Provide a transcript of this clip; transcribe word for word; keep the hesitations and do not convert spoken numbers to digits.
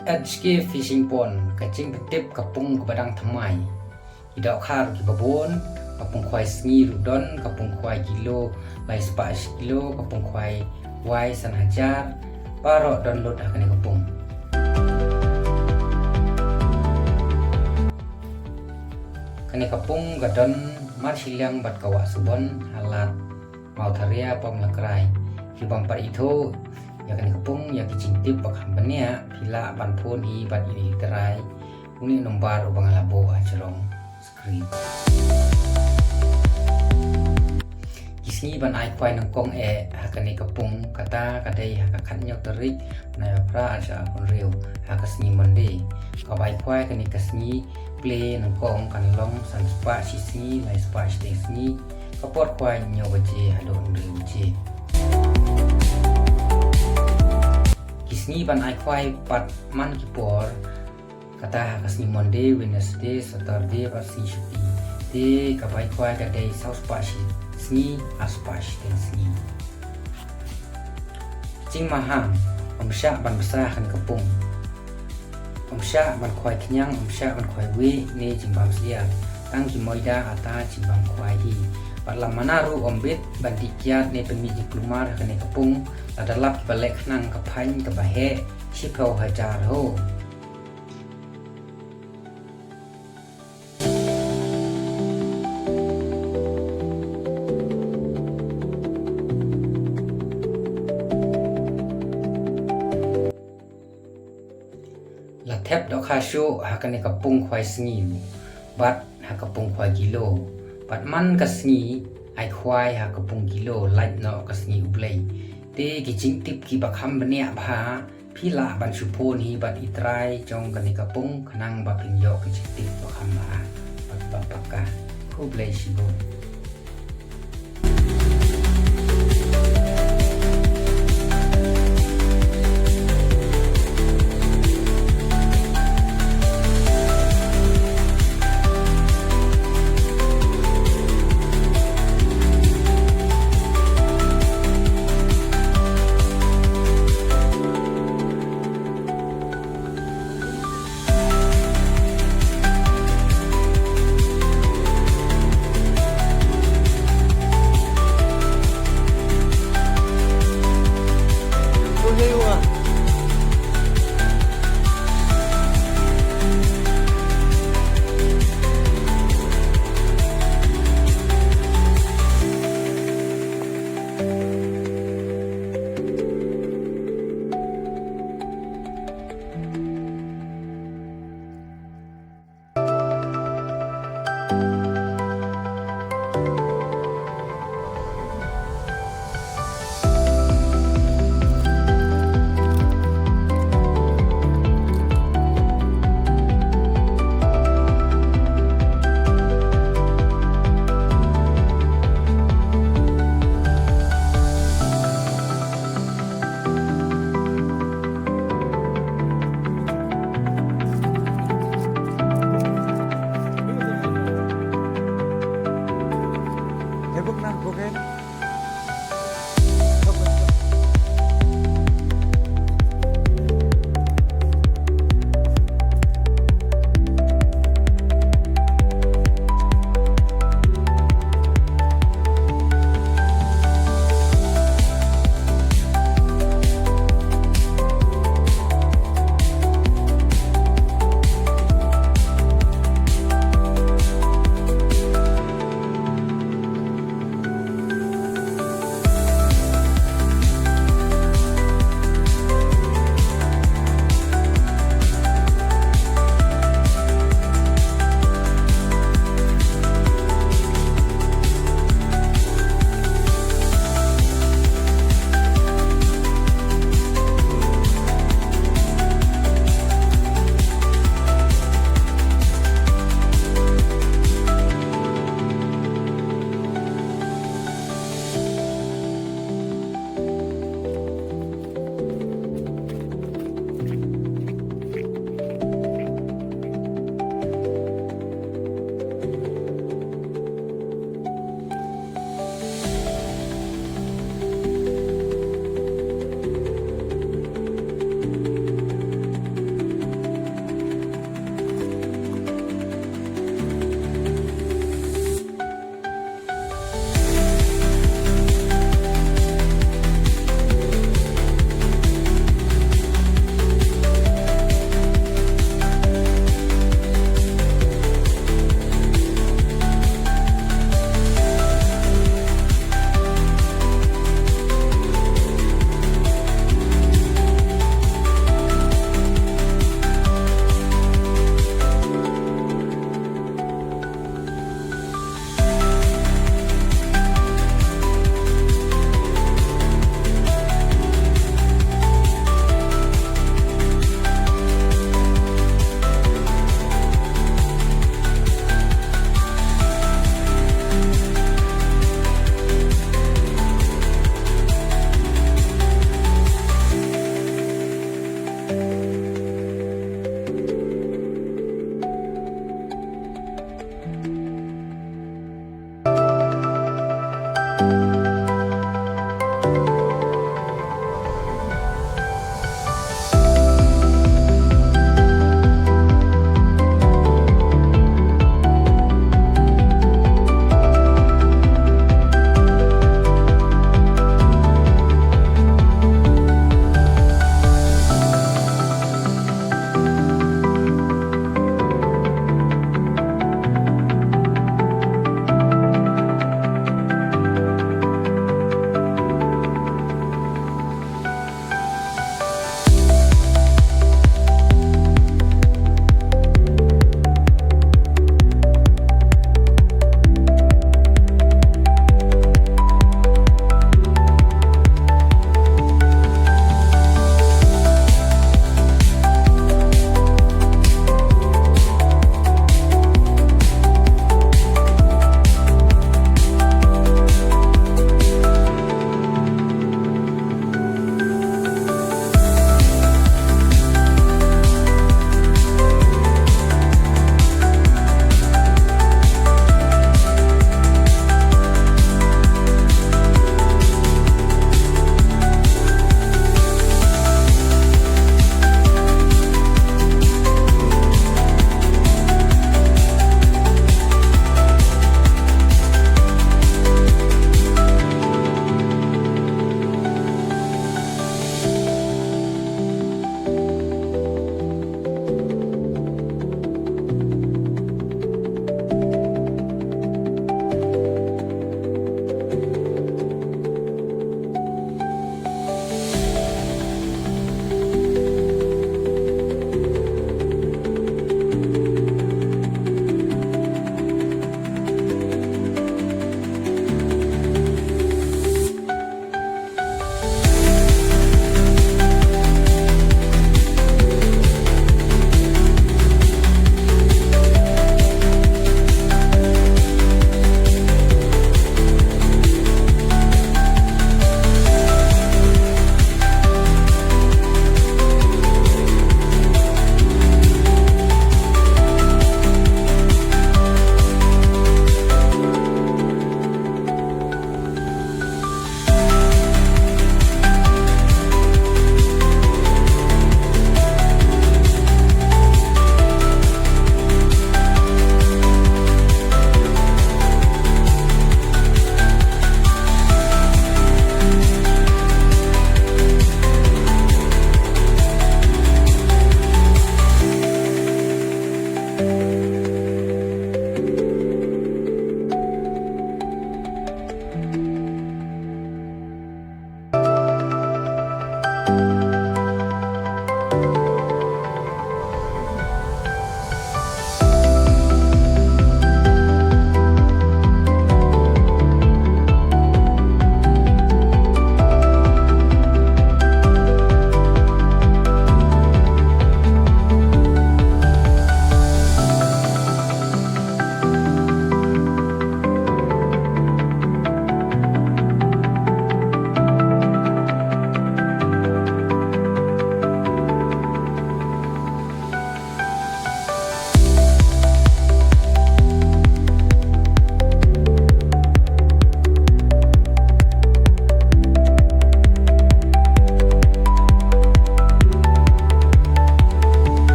H K Fishing Pond, ka jingpyntip ka pung kaba dang thymmai. Ki dohkha ruh kiba bun, ka pung khwai sngi ruh don, ka pung khwai kilo lai spah shi kilo, ka pung khwai wai san hajar, baroh don lut ha kane ka pung. Kane ka pung ka don marshiliang bad ka wah Subon, ha lad Mawtharia, Pamlakrai. Phi bym pat ithuh ïa kane ka pung, ïa ki jingtip ba kham bniah, phi lah ban phone hi bad ïa i trai. Une u nombar uba nga la buh ha jrong screen. Ki sngi ban ai khwai nyngkong eh ha kane ka pung, kata ka dei ha ka khathynñiew tarik bnai ba phra, arhajar arphew hynriew, ha ka sngi Monday. Ka bai khwai kane ka sngi plie nyngkong kan long san spah shi sngi, lai spah shiteng sngi. Ka por khwai hynñiew baje haduh hynriew baje. Ki sngi ban ai khwai pat man ki por, kata ha ka sngi Monday, Wednesday, Saturday bad sngi Shuti. Te ka bai khwai ka dei saw spah shi sngi, ar spah shiteng sngi. Jingmaham, ym shah ban bsa ha kane ka pung. Ym shah ban khwai khñiang, ym shah ban khwai wieh ne jingbam syiar. Tang ki moida ata jingbam khwai hi. Bad lymne ruh ym bit ban dih kiad ne pynmih jingkulmar ha kane ka pung, lada lap kiba leh khnang ka fine kaba heh shiphew hajar ho. La thep dohkha shuh ha kane ka pung khwai sngi bad ha ka pung khwai kilo. Bad man ka sngi ai khwai ha ka pung kilo, lait noh ka sngi U Blei. Te ki jingtip kiba kham bniah bha, phi lah ban shu phone hi bad i trai jong kane ka pung khnang ba phin ïoh ki jingtip ba kham bha bad ba paka. Khublei shibun.